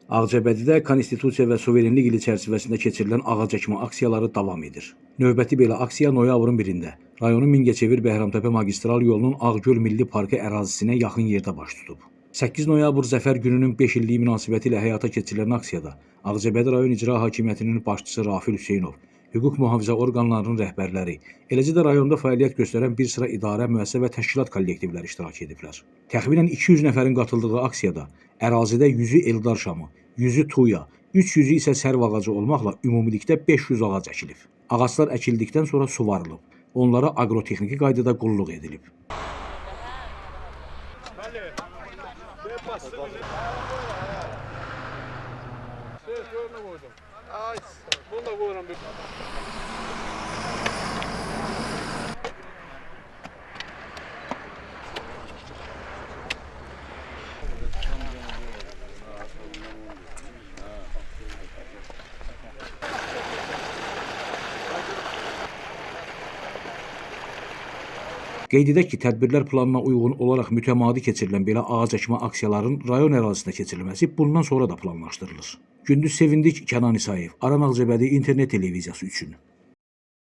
Ağcabədidə Konstitusiya və suverenlik ili çərçivəsində keçirilən ağac əkmə aksiyaları davam edir. Növbəti belə aksiya noyabrın 1-də rayonun Mingəçevir Bəhramtəpə magistral yolunun Ağgöl Milli Parkı ərazisinə yaxın yerdə baş tutub. 8 noyabr Zəfər gününün 5 illiyi münasibətilə həyata keçirilən aksiyada Ağcabədi rayon İcra Hakimiyyətinin başçısı Rafil Hüseynov, hüquq mühafizə orqanlarının rəhbərləri, eləcə də rayonda fəaliyyət göstərən bir sıra idarə, müəssisə və təşkilat kollektivləri iştirak ediblər. Təxminən 200 nəfərin qatıldığı aksiyada ərazidə 100-ü Eldar şamı, 100-ü tuya, 300-ü isə sərv ağacı olmaqla ümumilikdə 500 ağac əkilib. Ağaclar əkildikdən sonra suvarılıb. Onlara aqrotexniki qaydada qulluq edilib. Bunu da qoyuram bir. Qeyd edək ki, tədbirlər planına uyğun olaraq mütəmadi keçirilən belə ağac əkmə aksiyaların rayon ərazisində keçirilməsi bundan sonra da planlaşdırılır. Gündüz Sevindik, Kənan İsayev, Aran Ağcabədi İnternet televiziyası üçün.